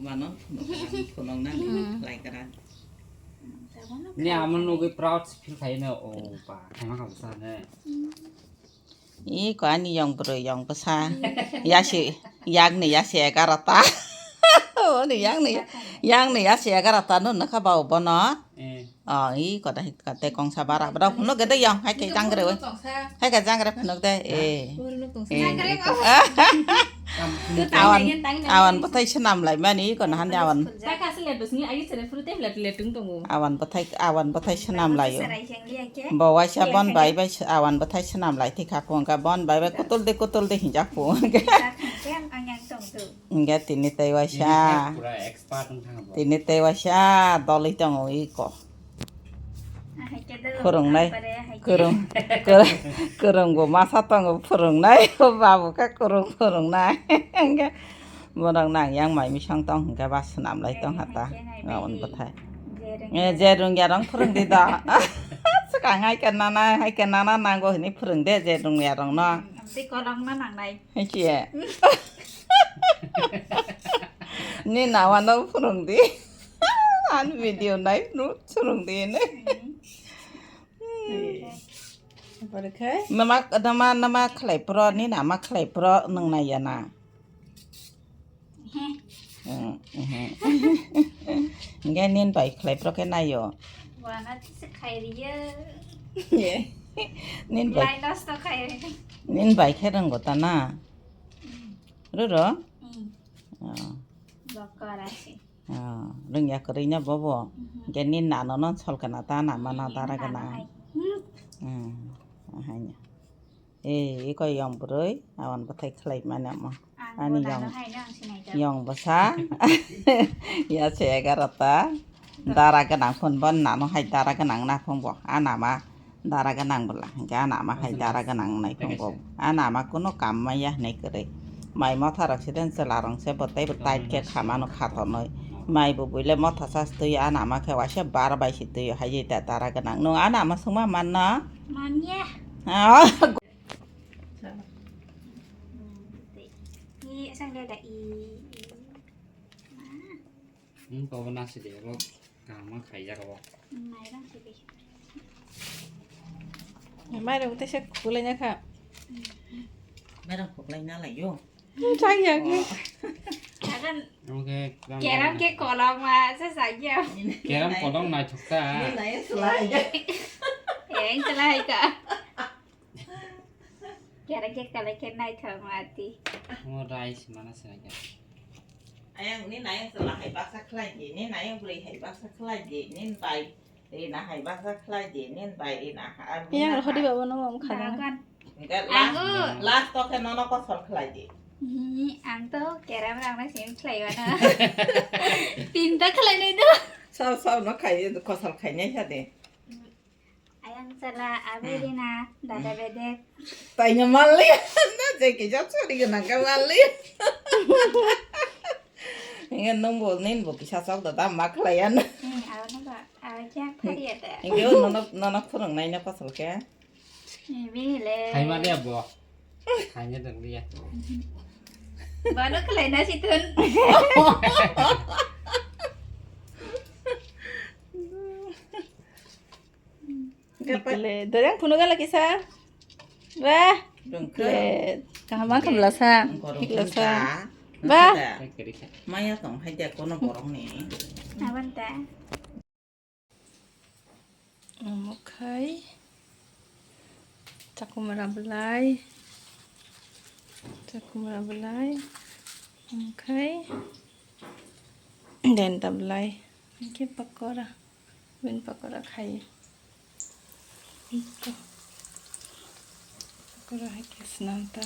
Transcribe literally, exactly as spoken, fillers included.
Mano, phunukna, phunukna, Hmm. Lai kara. Ni amo nugwi proud feel khaino, o ba, khaima kha bwsa ne. Iko ani yong bwrwi yong bwsa. Yasi, yakni yasi egarota. Oni yakni, yakni yasi egarota no nokha ba bono. Eh. Oh, iko da hit kate kongsa bara. Bra phunuk gede yong, hai ke jangre we. Hai ke jangre phunuk de. Eh. Eh. Awan, awan bwthai swnam lai mani iko na hande awan. Awan bwthai, awan bwthai swnam lai o. Bo waisa bon bai bai awan bwthai swnam lai thika phunga bon bai bai kutul de kutul de hinjak phunga. Hingke tini tei waisa. Tini tei waisa doloi tongo iko. Phwrwngnai, kwrwng, kwrwng, kwrwng bo masa tongo phwrwngnai, babu khe kwrwng phwrwngnai. Hingke borok nang yang mai misong tong hingke ba swnam lai tong hata. Aboni bwthai. Eh, je rwngya rong phwrwng di da. Swkang hai khe nana, hai khe nana nango hinui phwrwng de je rwngya rong no. Tei kolok no nangnai. Hai khe. Ni nawa no phwrwng di. Ani video nai no phwrwng di ne. Nama, nama, nama khlai pro, ni nama khlai pro, nung nai ya na. Hingke nin bai khlai pro khe naio. Wana tisa khai riyo. Nin bai, lai nosto khai riyo. Nin bai khe rwnggo ta na. Ruro? Bokora si. Ah, rwngya kwrwi no bobo. Hingke nin nano no sol kana ta na mano dara gana. Hmm, ahaino. Eh, iko yong bwrwi, awan bwthai khlai mani omo. Ani yong, yong bwsa. Ya se egarota. Dara gwnang phun bon nano hai dara gwnang na phung bo. Anama. Dara gwnang bwla, hingke a nama hai dara gwnang nai phungo. A nama kuno kam maya hinui kwrwi. Mai motha rok se den chwla rong se bo tei bo tight khe khamano khatonwi. Mai bo buile motha sa se twi a nama khe waisa bar bai se twi hai ta dara gwnang. Nwng a nama swngma manna? Manya. Ah. Ni sang de da i. Hmm, kok nasi de, kok kaham khaijak kok. Mairang tei se khulai na kha. Mairang khulai na lai yo. Chang ya. Oke, keram ke kolong ma sa sa ya. Keram kolong naithok ta. Ni nai selai. Yang selai ka. Kera kek kala kek naithok mati. Mo rice mana sinaikha. Ayang ni nayang sela hai baksa khlai di, ni nayang bwrwi hai baksa khlai di, nin bai rina hai baksa khlai di, nin bai rina ha. Yang rohodi babo no mom khana. Dagan. Enggak, last, last to khe nono kosol khlai di. Hi, ang to keram rang na sim khlai wana. Tinta khlai nai do. Sal sal no khai, kosol khai nai sa de. Ayang chala, abe rina, dada bedek. Taino mali, na je kisa chori gana ka mali. Inge nung bo, nin bo kisa chok da, da ma khlai ya na. Hmm, abe na ba, abe kya phari ya da. Inge nono, nono phurung nai na pasal khe. Bini le. Khai ma de bo. Khai ne dong dia. Bano khlai na si tun. Ikle, dorang phunu gala kisa. Wah. Ikle, kaham ang khamla sa. Ikla sa. Bah. Maya tong hai dia kono borok ni. Abang ta. Omo khai. Chakumara belai. Chakumara belai. Omo khai. Denta belai. Hingke pakora, bini pakora khai. Pakora hai khe swnam ta.